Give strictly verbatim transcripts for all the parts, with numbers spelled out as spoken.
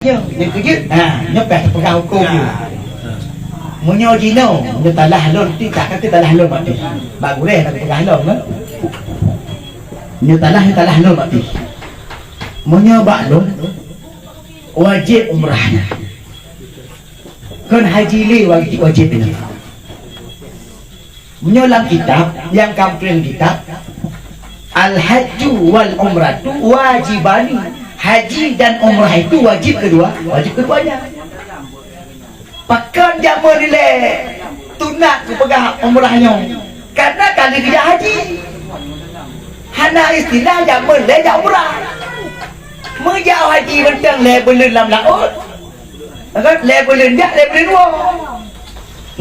Nyoe, nyoe keu jeuet. Ha, nyoe payah teupeugah huköm nyoe. Meunyoe jinoe, nyoe talah lôn, ti ka keu talah lôn maté. Bak gurèe na teupeugah lôn, kan? Nyoe talah, nyoe talah lôn maté. Meunyoe bak lôn, wajéb umrah nyan. Kon haji lé wajéb, wajéb nyan. Meunyoe lam kitab, nyang ka meutuléh kitab, "Al-hajju wal umratu wajibani." Haji dan umrah itu wajib kedua, wajib keduanya. Pakon jameun ilèe sunat geupeugah umrah nyoe? Karena ka lheueh geujak haji. Hana istilah jameun lhèe jak umrah. Meujak haji mantong lhèe buleuen lam laôt. Kan lhèe buleuen jak, lhèe buleuen woe.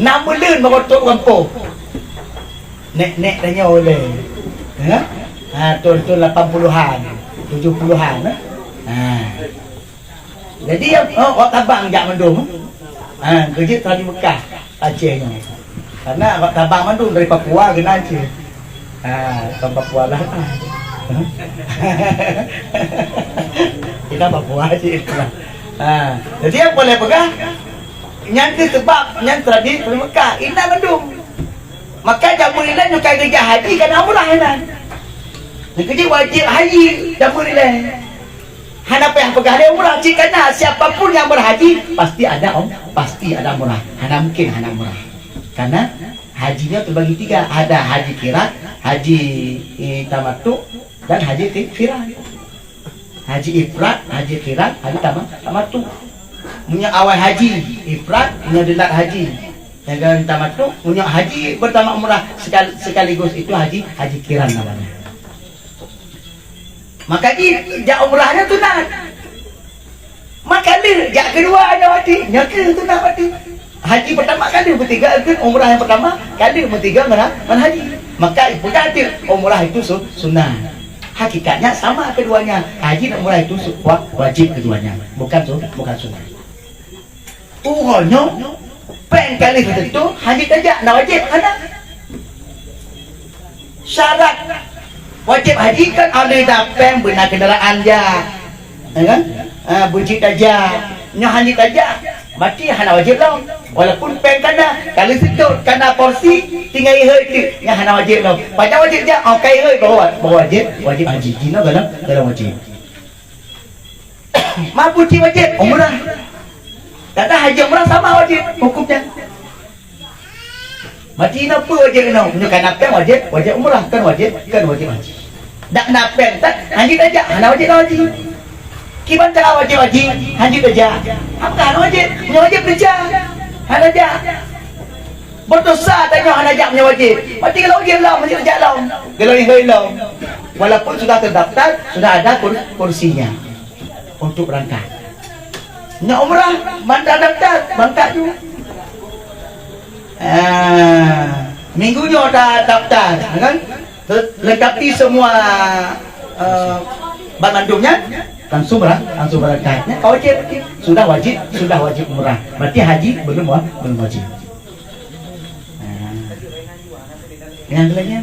Nam buleuen baru trôk gampông. Nèk-nèk tanyoe lé. Ha? Ha, thôn-thôn lapan puluhan, tujuh puluhan, ha? Ha. Jadi, ya, oh, awak tabang jak mandum. Ha, keu jeuet tadi Mekah, Aceh nyoe. Karena awak tabang mandum dari Papua keunan cit. Ha, bukan Papua dah. Kita Papua cit. Ha, jadi nyang boleh peugah, nyan keuh sebab nyan tradisi Mekah, inan mandum. Maka jameun ilèe nyoe ka geujak haji kana umrah inan. Nyang keujeuet wajéb haji jameun ilèe. Hana payah peugah lé umrah, cit kana siapa pun nyang berhaji pasti ada um, pasti ada umrah. Hana mungkin hana umrah. Karena haji nyoe terbagi tiga, ada haji kiran, haji, eh, tamattu, dan haji ki-, kiran. Haji ifrad, haji kiran, haji tama-, tamattu. Meunyoe awai haji ifrad, meunyoe dilat haji nyang tamattu, meunyoe haji beutama umrah sekal-, sekaligus itu haji, haji kiran namanya. Maka jih jak umrah nyan sunat. Maka lheueh jak keudua nyan wajéb, nyan keuh sunat wajéb. Haji pertama ka lheueh meusigoe keu umrah nyang pertama, ka lheueh meusigoe ngon ha-, ngon haji. Maka peugah teuk umrah itu su-, sunat. Hakikatnya sama keduanya. Haji dan umrah itu su-, wa-, wajib keduanya. Bukan su-, bukan sunat. Uroe nyoe, péng ka lheueh teututoe, hana jeuet tajak, na wajéb hana. Syarat wajéb haji kan, 'oh lheueh na péng beuna kendaraan jak. Ya kan? Ha, beujeuet tajak. Nyoe hana jeuet tajak, berarti hana wajéb lom. Walaupun péng ka na, ka lheueh seutôt, ka na porsi, tinggai ihôi teuk, nyan hana wajéb lom. Pajan wajéb jak, 'oh ka ihôi baru wa-, baru wajéb, wajéb haji. Jinoe golom, golom wajéb. Mapu cit wajéb umrah. Kata haji umrah sama wajéb hukumnya. Mati na peue wajéb inoe? Nyoe kana péng wajéb, wajéb umrah, kan wajéb, kan wajéb haji. Dak na péng tak, hana jeuet tajak, hana wajéb haji. Kiban cara wajéb haji, hana jeuet tajak. Apakah hana wajéb? Nyoe wajéb tajak. Hana jak. Berdosa tanyoe hana jak meunyoe wajéb. Mati kalau wajéb lom, hana jeuet tajak lom. Kalau ihôi lom. Walaupun sudah terdaftar, sudah ada kur-, kursinya. Untuk berangkat. Nak umrah, mantap daftar, berangkat tu. Ah, minggu nyoe dah daftar, kan? Lengkapi semua, eh, ban mandumnya, langsung berang-, langsung berangkat. Ya, kau wajib, sudah wajib, sudah wajib umrah. Berarti haji belum wa-, belum wajib. Ah. Yang lainnya?